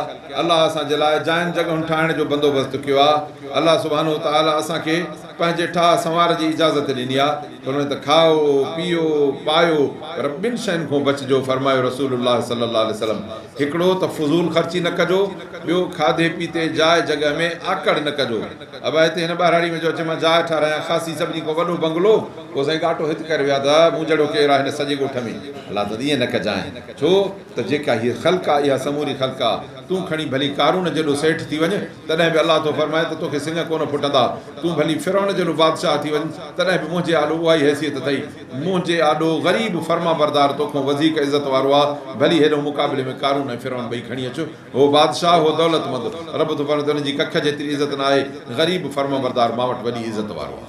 الله اسان جي لاء جاين جڳهن ٺاهڻ جو بندوبست ڪيو آهي، الله سبحانه وتعاليٰ اسان کي پنهنجي ٺاهه سنوار جي اجازت ڏني آهي، فرمايو ته کائو، پيئو، پايو، پر ٻن شين کان بچجو، فرمايو رسول الله صلي الله عليه وسلم، هڪڙو ته فضول خرچي نه ڪجو، ٻيو کاڌي پيتي جاء جڳهه ۾ آڪڙ نه ڪجو. ابا هتي هن ٻهراڙي ۾ جو اچي مان جاء ٺاهرايان خاصي سڀني کان وڏو بنگلو، پوء سائين ڳاٽو هت ڪري ويا ته مون جهڙو ڪير آهي هن سڄي ڳوٺ ۾. الله ته ائين ائين نه ڪجانء، ڇو ته جيڪا هيء خلق آ، اها سموري خلق آ. تون کڻي ڀلي قارون جيڏو سيٺ ٿي وڃ، تڏهن به الله ٿو فرمائي ته توکي سڱ ڪونه ڦٽندا. تون ڀلي فرعون جيڏو بادشاهه ٿي وڃ، تڏهن به منهنجي آڏو اها ئي حيثيت اٿئي. منهنجي آڏو غريب فرمانبردار توکون وڌيڪ عزت وارو آ. ڀلي هيڏهون مقابلي ۾ قارون ۽ فرعون ٻئي کڻي اچ. هو بادشاهه، هو دولتمند. رب ٿو فرمائي ته انهن جي ڪک جيتري عزت نه آهي. غريب فرمانبردار مان وٽ وڏي عزت وارو آ.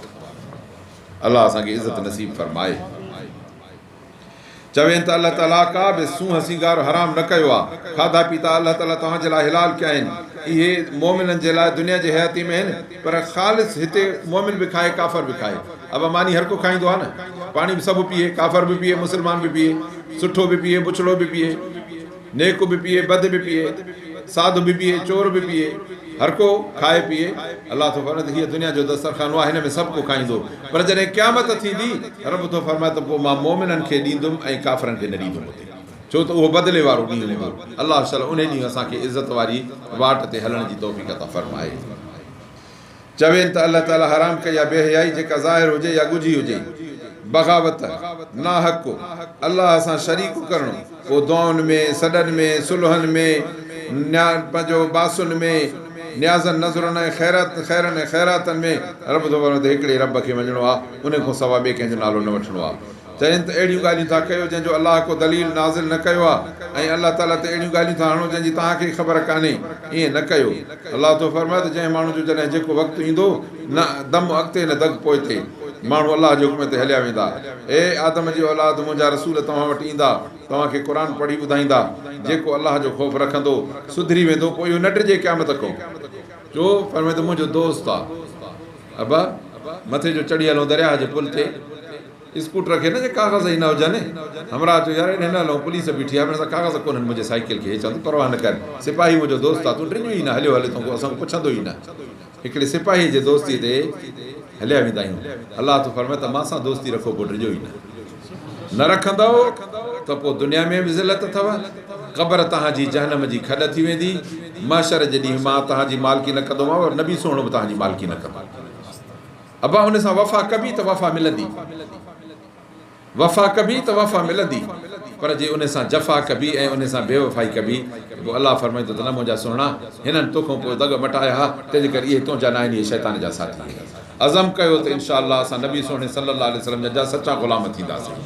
الله اسان کي عزت نصيب فرمائي. چوين ته الله تعاليٰ ڪا به سونهن سينگار حرام نه ڪيو آهي، کاڌا پيتا الله تعاليٰ توهان جي لاء حلال ڪيا آهن، اهي مؤمنن جي لاء دنيا جي حياتي ۾ آهن، پر خالص هتي مؤمن به کائي ڪافر به کائي، ابا ماني هر ڪو کائيندو آهي نه، پاڻي به سڀ پيئي، ڪافر به پيئي مسلمان به پيئي، سٺو به پيئي بڇڙو به پيئي. نيڪ به پيئي، بد به پيئي، ساڌ به پيئي، چور به پيئي، هر ڪو کائي پيئي. الله ٿو فرمائي ته هيء دنيا جو دسترخوان آهي، هن ۾ سڀ ڪو کائيندو، پر جڏهن قيامت ٿيندي، رب ٿو فرمائي ته پوء مان مؤمنن کي ڏيندم ۽ ڪافرن کي نه ڏيندم اتي، ڇو ته اهو بدلي وارو ڏينهن هوندو. الله شل انهي ڏينهن اسان کي عزت واري واٽ تي هلڻ جي توفيق عطا فرمائي. چوين ته الله تعاليٰ حرام ڪئي آهي بي حيائي جيڪا ظاهر هجي يا ڳجهي هجي، بغاوت، ناحق، الله سان شريڪ ڪرڻ، پوء دعائن ۾، سڏن ۾، صلحن ۾، پنهنجو باسن ۾، نيازن نذرن ۽ خيرات خيرن ۽ خيراتن ۾ رب ٿو فرمائي ته هڪڙي رب کي مڃڻو آهي، ان کان سواء ٻئي ڪنهن جو نالو نه وٺڻو آهي. چين ته اهڙيون ڳالهيون ٿا ڪيو جنهن جو الله ڪو دليل نازل نه ڪيو آهي ۽ الله تعالي تي اهڙيون ڳالهيون ٿا هڻو جنهن جي توهان کي ئي خبر ڪانهي، ائين نه ڪيو. الله ٿو فرمائي ته جنهن ماڻهو جو جڏهن جيڪو وقت ايندو، نه دم اڳتي نه دڳ پوئتي، ماڻهو الله جي حڪم تي هليا ويندا. اي آدم جي اولاد! منهنجا رسول توهان وٽ ايندا، توهان کي قرآن پڙهي ٻڌائيندا، جيڪو الله جو خوف رکندو، سڌري ويندو، پوء اهو نه ڊڄي قيامت کان. جو فرمائي ته منهنجو دوست آ. ابا! مٿي جو چڙهي هلون درياهه جي پل تي. اسڪوٽر کي نه جي ڪاغذ ئي نه هجن. همراهه چيو يار هيڏي نه هلون پوليس بيٺي آهي مڙس ڪاغذ ڪونهن منهنجي سائيڪل کي. هي چوندو پرواهه نه ڪر سپاهي منهنجو دوست آهي تون ڊڄ ئي نه هليو هلي تون اسان کان پڇندو ئي نه. هڪڙي سپاهي جي دوستي تي هليا ويندا آهيون. الله ٿو فرمائي ته مان سان دوستي رکو پوء ڊڄو ئي نه. نه رکندؤ ته پوء دنيا ۾ به ذلت اٿو قبر توهان جي جهنم جي کڏ ٿي ويندي. محشر جي ڏينهن مان توهان جي مالڪي نه ڪندومانو ۽ نبي سهڻو به توهان جي مالڪي نه ڪندو. ابا ان سان وفا ڪبي ته وفا ملندي وفا ڪبي ته وفا ملندي پر جي ان سان جفا ڪبي ۽ ان سان بي وفائي ڪبي ته پوء الله فرمائيندو ته نه منهنجا سهڻا هنن توکان پوء دڳ مٽايا ها تنهنجي ڪري اهي تنهنجا ناهن اهي شيطان جا ساٿي آهن عزم ڪيو ته انشاء الله اسان نبي سهڻي صلي الله عليه وسلم جن جا سچا غلام ٿينداسين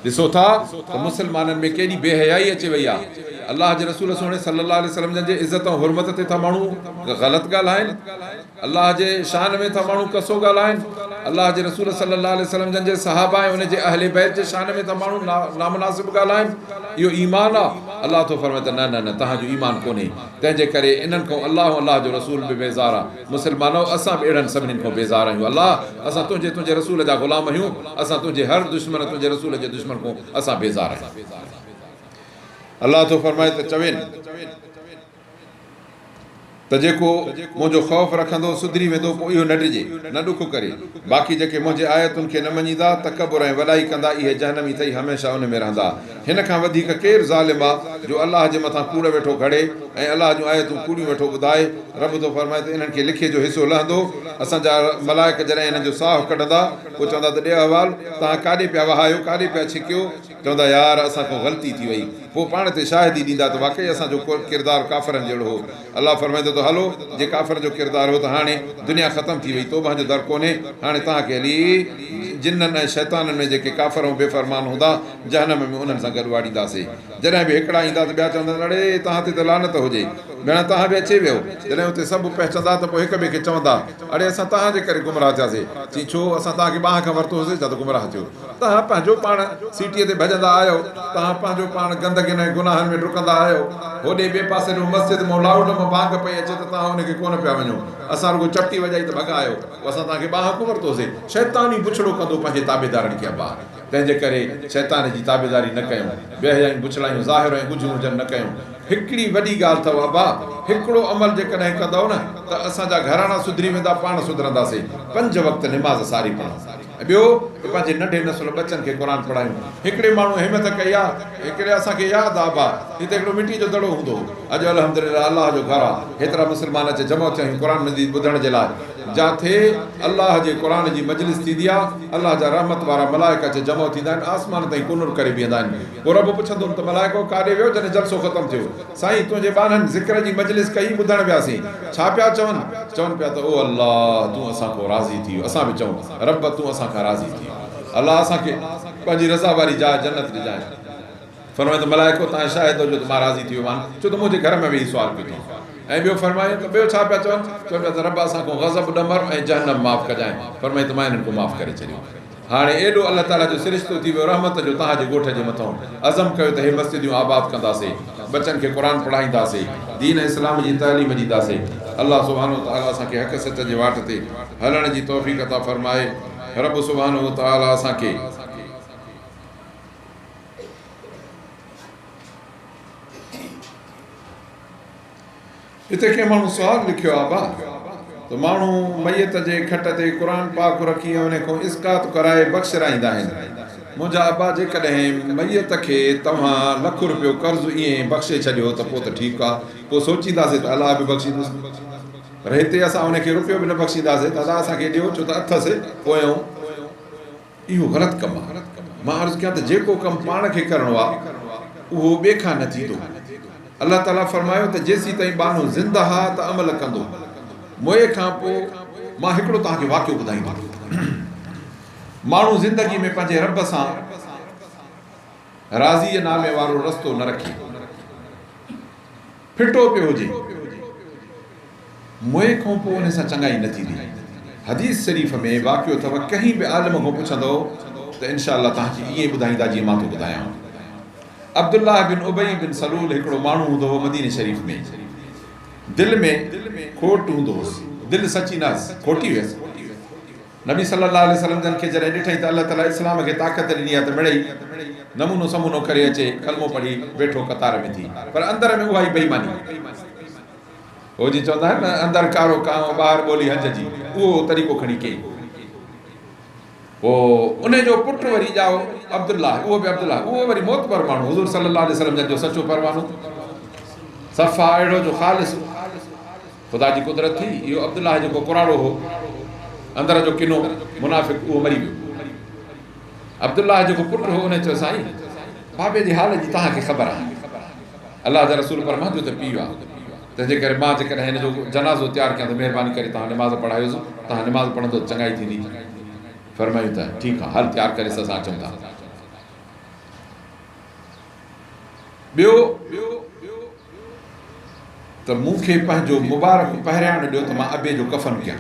ڏسو ٿا ته مسلمانن ۾ ڪيڏي بي حيائي اچي وئي آهي الله جي رسول سهڻي صلي الله عليه وسلم جن جي عزت ۽ حرمت تي ٿا ماڻهو غلط ڳالهائن الله جي شان ۾ ٿا ماڻهو ڪسو ڳالهائن، الله جي رسول صلي الله عليه وسلم جن جي صحابه ۽ ان جي اهل بيت جي شان ۾ ٿا ماڻهو نامناسب ڳالهائن، اهو ايمان آ؟ الله ٿو فرمائي ته نه نه نه توهان جو ايمان ڪونهي، تنهن جي ڪري انهن کان الله ۽ الله جو رسول به بيزار آ، مسلمانؤ اسان به اهڙن سڀنين کان بيزار آهيون، الله اسان تنهنجي تنهنجي رسول جا غلام آهيون، اسان تنهنجي هر دشمن تنهنجي رسول جي دشمن کان اسان بيزار آهيون. الله ٿو فرمائي ته چوين. ته جيڪو منهنجو خوف رکندو سڌري ويندو پوء اهو نه ڊڄي، نه ڏک ڪري. باقي جيڪي منهنجي آيتن کي نه مڃيندا، تڪبر ۽ وڏائي ڪندا اهي جهنمي ٿئي هميشه ان ۾ رهندا. هن کان وڌيڪ ڪير ظالم آ جو الله جي مٿان ڪوڙ ويٺو گهڙي ۽ الله جون آيتون ڪوڙيون ويٺو ٻڌائي. رب ٿو فرمائي ته انهن کي لکي جو حصو لهندو. اسان جا ملائڪ جڏهن انهن جو ساهه ڪڍندا پوء چوندا ته ڏي احوال، توهان ڪاڏي پيا وهايو، ڪاڏي پيا ڇڪيو؟ چوندا يار اسان کان غلطي ٿي وئي. پوء پاڻ تي شاهدي ڏيندا ته واقعي اسان جو ڪردار ڪافرن جهڙو هو. الله فرمائيندو ته هلو، جي ڪافرن جو ڪردار هو ته هاڻي دنيا ختم ٿي وئي، توبه جو در ڪونهي، هاڻي توهان کي هلي جنن ۽ شيطانن ۾ جيڪي ڪافر ۽ بي فرمان هوندا، جهنم ۾ انهن سان گڏ واڙينداسي. جڏهن به هڪڙا ايندا ته ٻيا چوندا ته اڙي توهان تي ته لعنت هجي، ڀيڻا توهان به اچي ويو. جڏهن اتي سڀ پهچندا ته پوء هڪ ٻئي کي چوندا، اڙي اسان توهان جي ڪري گمراهه ٿياسي. چي ڇو؟ اسان توهان کي ٻانهن کان ورتو هوسي ڇا ته گمراهه ٿيو. توهان پنهنجو پاڻ سيٽيء تي ڀڄندا آهيو، توهان پنهنجو پاڻ گندگين ۽ گناهن ۾ ڊڪندا آهيو. هوڏي ٻئي پاسي ڏانهن مسجد مان لائوڊ مان بانگ پئي اچي ته توهان ان کي ڪونه پيا وڃو. اسان رڳو چپٽي وڄائي ته ڀڳا آهيو. پوء اسان توهان کي ٻانهن ڪو ورتوسي. شيطان ئي بڇڙو ڪندو پنهنجي تابعدارن کي ابا! تنهن جي ڪري شيطان جي تابعداري نه ڪيون. بي حيائيون بڇڙايون ظاهر ۽ ڳجهيون هجن نه ڪيون. هڪڙي وڏي ڳالهه اٿو ابا! هڪڙو عمل جيڪڏهن ڪندؤ نه ته اسان جا گهراڻا سڌري ويندا پاڻ سڌرنداسي. پنج وقت نماز ساري پڙهون. ۽ ٻيو ته پنهنجي ننڍي نسل ٻچن کي قرآن پڙهايون. هڪڙي ماڻهوء همت ڪئي آ، هڪڙي اسان کي ياد آ ابا، هتي هڪڙو مٽيء جو دڙو هوندو هو. اڄ الحمدلله الله جو گهر آ، هيترا مسلمان اچي جمع ٿيا آهيون قرآن مجيد ٻڌڻ جي لاء. جاٿي الله جي قرآن جي مجلس ٿيندي آ، الله جا رحمت وارا ملائڪ اچي جمع ٿيندا آهن، آسمان تائين ڪنر ڪري بيهندا آهن. پوء رب پڇندن ته ملائڪو ڪاڏي ويو جڏهن جلسو ختم ٿيو؟ سائين تنهنجي ٻانهن ذڪر جي مجلس ڪئي ٻڌڻ وياسين. ڇا پيا چون؟ چون پيا ته او الله تون اسان کان راضي ٿي. اسان به چئون رب تون اسان کان راضي ٿي. الله اسان کي پنهنجي رضا واري جاء جنت ڏجانء. فرمايو ته ملائڪو توهان شاهد هجو ته مان راضي ٿي ويو آهيان ڇو ته منهنجي گهر ۾ ويهي سوال ڪيو اٿئون. ۽ ٻيو فرمايو ته ٻيو ڇا پيا چون؟ چون پيا ته رب اسان کان غضب ڏمر ۽ جهنم معاف ڪجانء. فرمايو ته مان انهن کي معاف ڪري ڇڏيو. هاڻي ايڏو الله تعاليٰ جو سرشتو ٿي ويو رحمت جو توهان جي ڳوٺ جي مٿئون عزم ڪيو ته هي مسجديون آباد ڪنداسي، ٻچن کي قرآن پڙهائينداسي، دين اسلام جي تعليم ڏينداسي. الله سبحانه وتعاليٰ اسان کي حق سچ جي واٽ تي هلڻ جي توفيق عطا فرمائي. رب سبحانه وتعاليٰ اسان کي. هتي ڪنهن ماڻهو سوال لکيو آ ابا ته ماڻهو ميت جي کٽ تي قرآن پاڪ رکي ۽ ان کان اسقاط ڪرائي بخشرائيندا آهن. منهنجا ابا جيڪڏهن ميت کي توهان لک روپيو قرض ائين بخشي ڇڏيو ته پوء ته ٺيڪ آ پوء سوچينداسين ته الله به بخشيندس پر هتي اسان ان کي روپيو به نه بخشينداسين ته ادا اسان کي ڏيو ڇو ته اٿس پويون اهو غلط ڪم آ. مان عرض ڪيان ته جيڪو ڪم پاڻ کي ڪرڻو آ اهو ٻئي کان نه ٿيندو. الله تعاليٰ فرمايو ته جيسيتائين ٻانهو زنده آ ته عمل ڪندو. موئي کان پوء مان هڪڙو توهان کي واقعو ٻڌائيندس. ماڻهو زندگي ۾ پنهنجي رب سان راضيء نامي وارو رستو نه رکي. ڦٽو پيو هجي. موئي کان پوء ان سان چڱائي نه ٿيندي. حديث شريف ۾ واقعو اٿو ڪنهن به عالم کان پڇندؤ ته انشاء الله توهان کي ائين ئي ٻڌائيندا جيئن مان ٿو ٻڌايانو. عبدالله بن ابي بن سلول هڪڙو ماڻهو هوندو هو مديني شريف ۾. دل ۾ کوٽ هوندو هوس. دل سچي نه هئس. کوٽي هيس. نبي صلّي اللّٰه عليه وسلّم جن کي جڏهن ڏٺائين ته الله تعاليٰ اسلام کي طاقت ڏني آهي ته مڙئي نمونو سمونو ڪري اچي ڪلمو پڙهي ويٺو قطار ۾ ٿي پر اندر ۾ اها ئي بي ايماني هو جيئن چوندا آهن نه اندر ڪارو ڪانء ٻاهر ٻولي هنج جي اهو طريقو کڻي ڪيائين پوء انهي جو پٽ وري ڄائو عبدالله اهو به عبدالله اهو وري معتبر ماڻهو حضور صلّي اللّٰه عليه وسلّم جن جو سچو پروانو صفا اهڙو جو خالص خدا جي قدرت ٿي، اهو عبدالله جيڪو ڪراڙو هو، اندر جو ڪنو، منافق، اهو مري ويو. عبدالله جيڪو پٽ هو، انهي چيو، سائين! بابي جي حال جي توهان کي خبر آهي. الله جا رسول پر منهنجو ته پيء آهي، تنهنجي ڪري مان جيڪڏهن هن جو جنازو تيار ڪيان ته مهرباني ڪري توهان نماز پڙهايوس، توهان نماز پڙهندو ته چڱائي ٿيندي. فرمايائون ته، ٺيڪ آهي، هل تيار ڪريس اسان اچون ٿا. ٻيو ته مون کي پنهنجو مبارڪ پهرياڻ ڏيو ته مان ابي جو ڪفن ڪيان.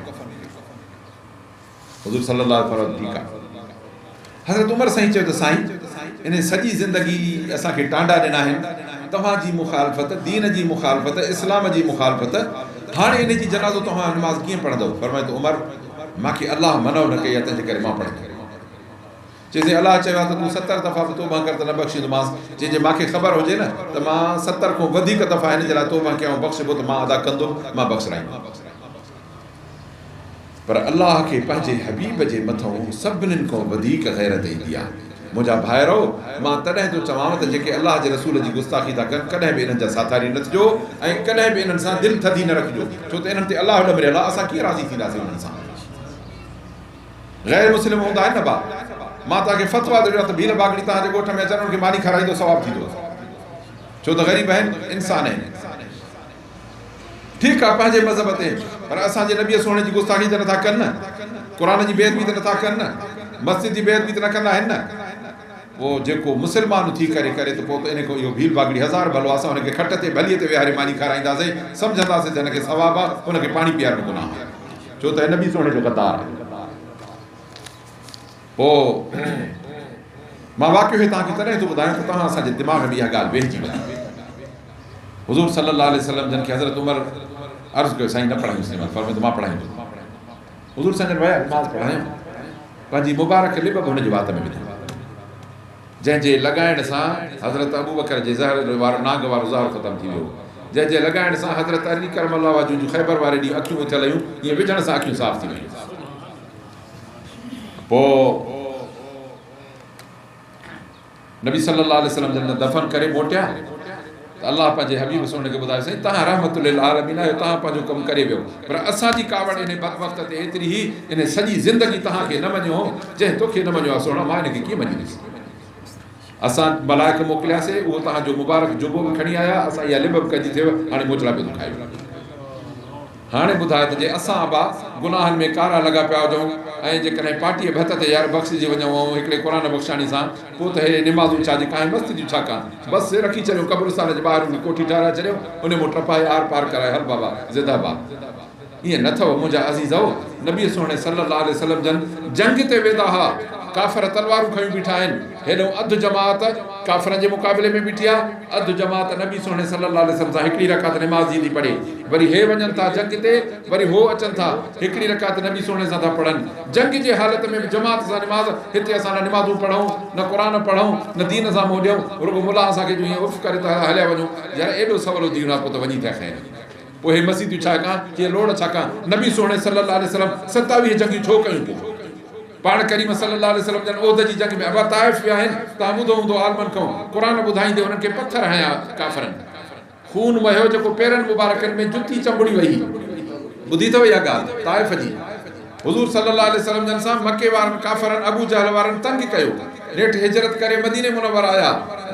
حضور صلي الله عليه وسلم ٺيڪ آهي. حضرت عمر سائين چيو ته سائين انهي سڄي زندگي اسان کي ٽانڊا ڏنا آهن، توهان جي مخالفت، دين جي مخالفت، اسلام جي مخالفت، هاڻي انهي جي جنازو توهان نماز ڪيئن پڙهندؤ؟ فرمايو ته عمر مان کي الله منع نه ڪئي آهي تنهنجي ڪري مان پڙهندس. چيس الله چيو آهي ته تون ستر دفعا به توبه ڪر ته نه بخشيندومانس. چيس جي مان کي خبر هجي نه ته مان ستر کان وڌيڪ دفعا هن جي لاء توبه ڪيان ۽ بخشبو ته مان ادا ڪندم، مان بخشرائيندم. پر الله کي پنهنجي حبيب جي مٿئون سڀنين کان وڌيڪ غيرت ايندي آهي. منهنجا ڀائرؤ! مان تڏهن ٿو چوانو ته جيڪي الله جي رسول جي گستاخي ٿا ڪن، ڪڏهن به انهن جا ساٿاري نه ٿجو ۽ ڪڏهن به انهن سان دل ٿڌي نه رکجو، ڇو ته انهن تي الله ڏمريل آهي، اسان ڪيئن راضي ٿينداسين انهن سان؟ غير مسلم هوندا آهن نه ڀاء. مان توهان کي فتويٰ ٿو ڏيان ته ڀيل باگڙي توهان جي ڳوٺ ۾ اچن انهن کي ماني کارائيندو ثواب ٿيندو. ڇو ته غريب آهن انسان آهن. ٺيڪ آهي پنهنجي مذهب تي پر اسان جي نبي سهڻي جي گستاخي ته نٿا ڪن نه. قرآن جي بي ادبي ته نٿا ڪن نه. مسجد جي بي ادبي ته نه ڪندا آهن نه. پوء جيڪو مسلمان ٿي ڪري ڪري ته پوء ته ان کان اهو ڀيل باگڙي هزار ڀلو آهي. اسان هن کي کٽ تي ڀليء تي ويهاري ماني کارائينداسين سمجهنداسين ته هن کي ثواب آهي هن کي پاڻي پيارڻ گناهه آهي. ڇو ته هي نبي سهڻي جو غدار آهي. پوء مان واقعو هي توهان کي تڏهن ٿو ٻڌايان ته توهان اسان جي دماغ ۾ اها ڳالهه ويهجي وڃي. حضور صلي الله عليه وسلم جن کي حضرت عمر عرض ڪيو سائين نه پڙهايونس نماز، فرمايو ته مان پڙهائيندس. حضور سائين جن ويا نماز پڙهايائون، پنهنجي مبارڪ لب به هن جي وات ۾ وڌائون. جنهن جي لڳائڻ سان حضرت ابوبڪر جي زهر وارو نانگ وارو زهر ختم ٿي ويو، جنهن جي لڳائڻ سان حضرت علي ڪرم الله وجهه جون خيبر واري ڏينهن اکيون اٿيل هيون، ائين وجهڻ سان اکيون صاف ٿي ويون. پوء نبي صلي الله عليه وسلم جن دفن ڪري موٽيا ته الله پنهنجي حبيب سهڻي کي ٻڌايو سائين توهان رحمت للعالمين آهيو توهان پنهنجو ڪم ڪري ويو پر اسان جي ڪاوڙ انهي بدبخت تي ايتري هئي انهي سڄي زندگي توهان کي نه مڃيو هو جنهن توکي نه مڃيو آهي سهڻا مان ان کي ڪيئن مڃيندس اسان ملائڪ موڪلياسي اهو توهان جو مبارڪ جبو به کڻي آيا اسان اها لب به ڪجي ٿيو هاڻي موچڙا پيو ٿو کائي. هاڻي ٻڌاء ته جي اسان ابا گناهن ۾ ڪارا لڳا پيا هجون ۽ جيڪڏهن پاٽيء ڀت تي يار بخشجي وڃون ۽ هڪڙي قرآن بخشاڻي سان پوء ته هي نمازون ڇا جي ڪانهن مسجدون ڇا ڪان بس رکي ڇڏيون قبرستان جي ٻاهر ان ڪوٺي ٺهرائي ڇڏيون انهي مون ٽپائي آر پار ڪرائي هل بابا زنده باد ائين نه اٿئو منهنجا عزيزؤ نبي سهڻي صلي الله عليه وسلم جن جنگ تي ويندا ها ڪافر تلوارون کنيون بيٺا آهن هيڏئون اڌ جماعت ڪافرن جي مقابلي ۾ بيٺي آ، اڌ جماعت نبي سهڻي صلّي اللّٰه عليه وسلّم سان هڪڙي رڪعت نماز جي ٿي پڙهي، وري هي وڃن ٿا جنگ تي، وري هو اچن ٿا، هڪڙي رڪعت نبي سهڻي سان ٿا پڙهن. جنگ جي حالت ۾ به جماعت سان نماز، هتي اسان نه نمازون پڙهون، نه قرآن پڙهون، نه دين سان منهن ڏيون، رڳو ملا اسان کي جو هيئن عرف ڪري ته هليا وڃون، يار ايڏو سولو دين آ پوء ته وڃي ٿيا خير. پوء هي مسيتون ڇا ڪان، هي لوڙ ڇا ڪان، نبي سهڻي صلّي اللّٰه عليه وسلّم 27 جنگيون ڇو ڪيون پوء؟ پاڻ ڪريم صلي الله عليه وسلم جن احد جي جنگ ۾ ابا طائف ويا آهن، توهان ٻڌو هوندو عالمن کان قرآن ٻڌائيندي انهن کي پٿر هنيا ڪافرن خون وهيو جيڪو پيرن مبارڪن ۾ جتي چنبڙي وئي ٻڌي اٿو اها ڳالهه طائف جي حضور صلي الله عليه وسلم جن سان مڪي وارن ڪافرن ابو جهل وارن تنگ ڪيو نيٺ هجرت ڪري مديني منور آيا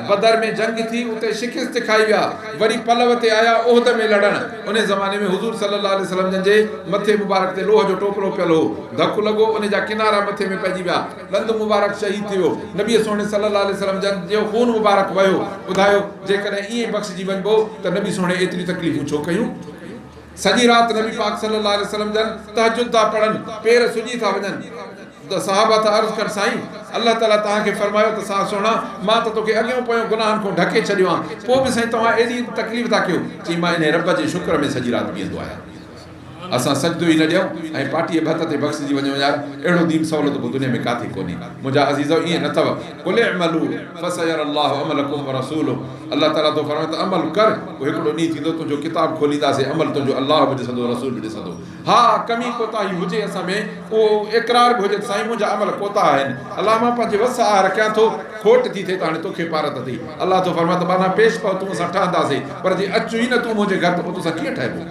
بدر ۾ جنگ ٿي اتي شڪست کائي ويا وري پلو تي آيا احد ۾ لڙڻ انهي زماني ۾ حضور صلي الله عليه وسلم جن جي مٿي مبارڪ تي لوهه جو ٽوپلو پيل هو ڌڪ لڳو، ان جا ڪنارا مٿي ۾ پئجي ويا، ڏند مبارڪ شهيد ٿي ويو، نبي سهڻي صلّي اللّٰه عليه وسلّم جن جو خون مبارڪ وهيو، ٻڌايو، جيڪڏهن ائين بخشجي وڃبو ته نبي سهڻي ايتريون تڪليفون ڇو ڪيون؟ سڄي رات نبي پاڪ صلّي اللّٰه عليه وسلّم جن تهجد ٿا پڙهن، پير سڄي ٿا وڃن، ته صحابه ٿا عرض ڪن، سائين! الله تعاليٰ توهان کي فرمايو ته سا سهڻا! مان ته توکي اڳيون پويون گناهن کان ڍڪي ڇڏيو آهيان، پوء به سائين توهان ايڏي تڪليف ٿا ڪيو؟ چيائين، مان انهي ربّ جي شڪر ۾ سڄي رات بيهندو آهيان. اسان سجدو ئي نه ڏيون ۽ پاٽيء ڀت تي بخشجي وڃون يار اهڙو دين سولو ته پوء دنيا ۾ ڪاٿي ڪونهي منهنجا عزيزؤ ائين نه اٿو قل اعملوا فسيري الله عملڪم ورسوله الله تعالي ٿو فرمائي ته عمل ڪر پوء هڪڙو ڏينهن ٿيندو تنهنجو ڪتاب کولينداسين عمل تنهنجو الله به ڏسندو رسول به ڏسندو ها ڪمي ڪوتاهي هجي اسان ۾ اهو اقرار به هجي ته سائين منهنجا عمل ڪوتاهه آهن الله مان پنهنجي وس آهر ڪيان ٿو کوٽ ٿي ٿئي ته هاڻي توکي پارت اٿئي الله ٿو فرمائي ته ٻانها پيش پئو تون اسان ٺهنداسين پر جي اچ ئي نه تون منهنجي گهر ته پوء توسان ڪيئن ٺهبو.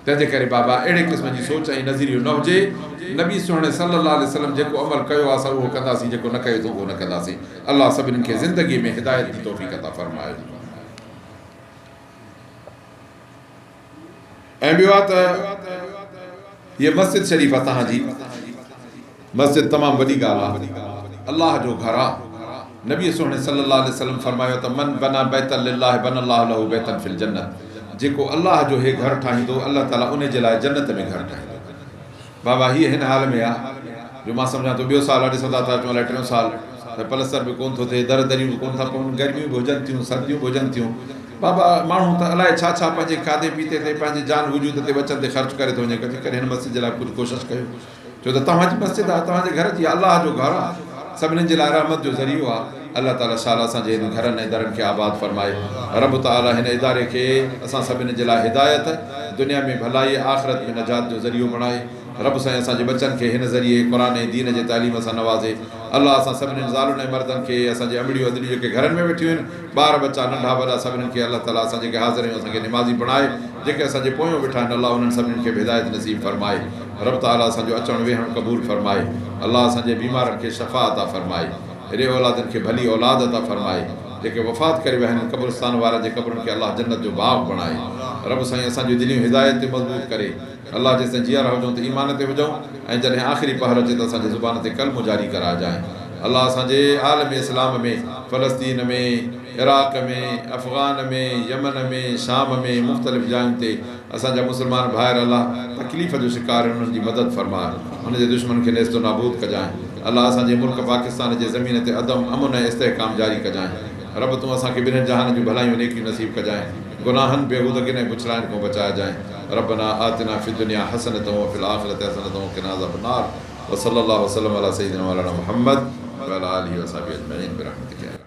تنهنجي ڪري بابا اهڙي قسم جي سوچ ۽ نظريو نه هجي، نبي سهڻي صلي الله عليه وسلم جيڪو عمل ڪيو آ اسان اهو ڪنداسين جيڪو نه ڪيو اٿئون اهو نه ڪنداسين. الله سڀني کي زندگي ۾ هدايت جي توفيق عطا فرمائي. ۽ ٻيو آ ته هيء مسجد شريف آ توهان جي مسجد تمام وڏي ڳالهه آ الله جو گهر آ نبي سهڻي صلي الله عليه وسلم فرمايو ته من بنا بيتا لله بنا الله له بيتا في الجنة جيڪو الله جو هي گهر ٺاهيندو الله تعالي انهي جي لاء جنت ۾ گهر ٺاهيندو بابا هيء هن حال ۾ آ جو مان سمجهان ٿو ٻيو سال آ ڏسندا ٿا اچون الائي ٽيون سال ته پلستر به ڪونه ٿو ٿئي در دريون به ڪونه ٿا پون گرميون به هجن ٿيون سرديون به هجن ٿيون بابا ماڻهو ته الائي ڇا ڇا پنهنجي کاڌي پيتي تي پنهنجي جان وجود تي ٻچن تي خرچ ڪري ٿو وڃي ڪڏهن ڪڏهن هن مسجد جي لاء ڪجهه ڪوشش ڪيو ڇو ته توهان جي مسجد آهي، توهان جي گهر جي آهي، الله جو گهر آهي، سڀني جي لاء رحمت جو ذريعو آهي، الله تعالي شال اسان جي هن گهرن ۽ درن کي آباد فرمائي، رب تعالي هن اداري کي اسان سڀني جي لاء هدايت، دنيا ۾ ڀلائي ۽ آخرت ۾ نجات جو ذريعو بڻائي، رب سائين اسان جي ٻچن کي هن ذريعي قرآن ۽ دين جي تعليم سان نوازي، الله اسان سڀني زالن ۽ مردن کي، اسان جي امڙيون ادڙيون جيڪي گهرن ۾ ويٺيون آهن، ٻار ٻچا ننڍا وڏا سڀني کي الله تعالي اسان جيڪي حاضر آهيون اسان کي نمازي بڻائي، جيڪي اسان جي پويون ويٺا آهن الله انهن سڀني کي به هدايت نصيب فرمائي. رب تعالي اسان جو اچڻ ويهڻ قبول فرمائي الله اسان جي بيمارن کي شفا عطا فرمائي ري اولادن کي ڀلي اولاد عطا فرمائي جيڪي وفات ڪري ويا آهن قبرستان وارن جي قبرن کي الله جنت جو باغ بڻائي رب سائين اسان جون دليون هدايت تي مضبوط ڪري الله جيستائين جيئرا هجون ته ايمان تي هجون ۽ جڏهن آخري پهر اچي ته اسان جي زبان تي ڪلمو جاري ڪرائجانء الله اسان جي عالم اسلام ۾ فلسطين ۾ عراق ۾ افغان ۾ يمن ۾ شام ۾ مختلف جاين تي اسان جا مسلمان ڀائر الله تڪليف جو شڪار آهن انهن جي مدد فرماء ان جي دشمن کي نيست و نابود ڪجانء الله اسان جي ملڪ پاڪستان جي زمين تي عدم امن ۽ استحڪام جاري ڪجانء رب تون اسان کي ٻنهن جهانن جون ڀلايون نيڪيون نصيب ڪجانء گناهن بيهودگين ۽ بڇڙاين کان بچائجانء ربنا آتنا في الدنيا حسنة وفي الآخرة حسنة وقنا عذاب النار وصلي الله وسلم علي سيدنا مولانا محمد وعلي آله وصحبه اجمعين برحمتك يا.